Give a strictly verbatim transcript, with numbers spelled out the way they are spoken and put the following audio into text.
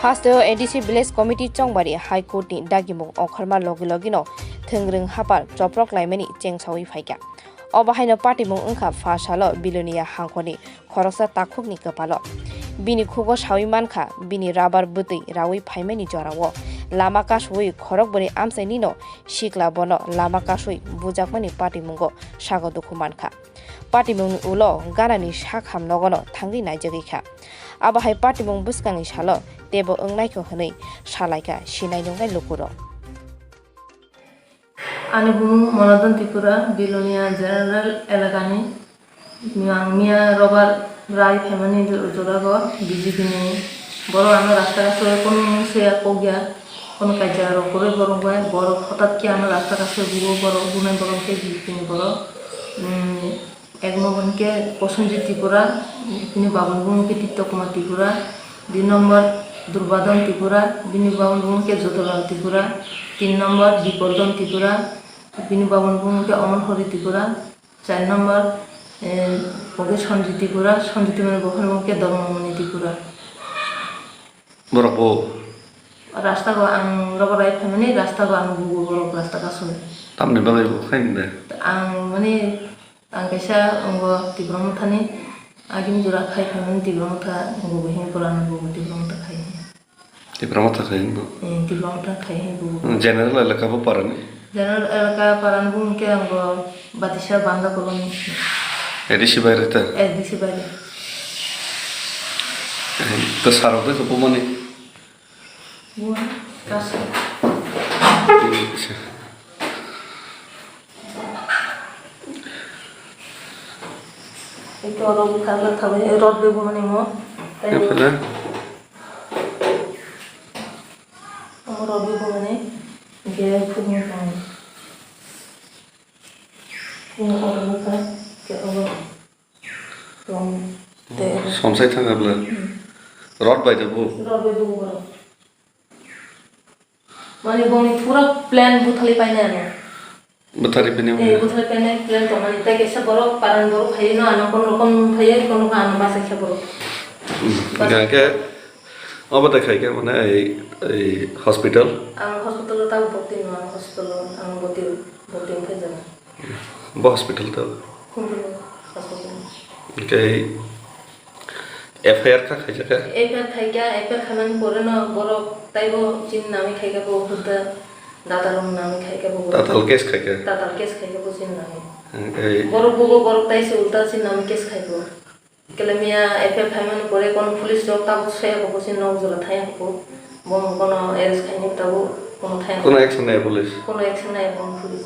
Hasteo A D C Village Committee Chongbari High Court ni dagimung ongkhorma logi logi no thwngrwng hapar choprok laimani chengsawi phaikha. Obo haino patimung wngkha pha salo Bilonia hangkhorni khoroksa takhukni kwpalo. Bini khugo sawi mankha, bini rubber bwtwi rawi phaimani jorao lama kasui khorok bwrwi amchaini no sikla bono lama kasui bujakmani patimungo sago dukhu mankha. Patimungni ulo ganani sakham nogono thangwi naijagwi kha. Abo hai patimung bwskangni salo teibo wngnaikho hwnwi salaikha sinai nungnai lukurok. Ani bumung Monodon Tripura, Bilonia General elakani. Ang miya robar rai phaimani jorago B J P ni borok ano rasta kasui kunu se kok ya, kunu kaisa rok kwrwi borok bai borok hotat khe ano rasta kasui bugo borok bunai borok khe B J P ni borok. Ek number hwnkhe Prosenjit Tripura, bini babani bumung khe Titto Kumar Tripura, dui number Durbadon Tripura, bini babani bumung khe Jotolal Tripura, tin number Bipoldon Tripura, bini babani bumung khe Omon Hori Tripura, char number, eh, bo khe Sonjit Tripura, Sonjit Tripura ni bokhorok bumung khe Dormamoni Tripura. Borok bo? Rasta go ang rogo rai phaimani, rasta go ang bugo borok rasta kasui. Tamni bagwi bo khaini de? Ang mani, ang kaisa ongo Tipra Mothani, agini jora khai phaimani Tipra Motha bugo hin pura ang bugo Tipra Motha khai. Tipra Motha khai hin bo? Eh, Tipra Motha khai hin bugo. General elaka bo parani? General elaka parani bumung khe ang bo Batisa Banda Colony. A D C baire ta? A D C baire. To sarok de bumani? Bumani kaso. Ito oro bukha la thabai rod be bumani mo. Epala. Oro rod be bumani. Ge phungo tong. Phungo oro bukha ke oro. Tong te. Somsai thang abla. Hmm. Rod bai de bu. Rod be bu boro. Mani bongni pura plan buthalwi painai ano. Butharwi painai. Eh, butharwi painai plan tongmani. Tai kaisa borok paran borok phaiwi no ano kono rokom phaiwi kono ano bachai kha borok. Hmm. Bas- Hingke obo de khai khe mane ei, ei hospital? Ang hospital o tabuk bokti no, ang hospital o ang boti, boti wngkha jana. Bo hospital to? Kumbuli hospital. Hingke F I R kha khaijak kha? F I R khaikha, F I R khaimani pore no borok taibo chini nami khaikha bo hwnkhe datal rok nami khaikha bo borok. Datal case khaikha? Datal case khaikha bo chini nami. Hingke borok bugo borok taise ulta chini nami case khaikha. Kele miya F I R khaimani pore kono police rok tabuk soya kho bo chini nok jora thaya kho. Bo kono arrest khaini tabuk kono thaya kho. Kono action naya police? Kono action naya kono police.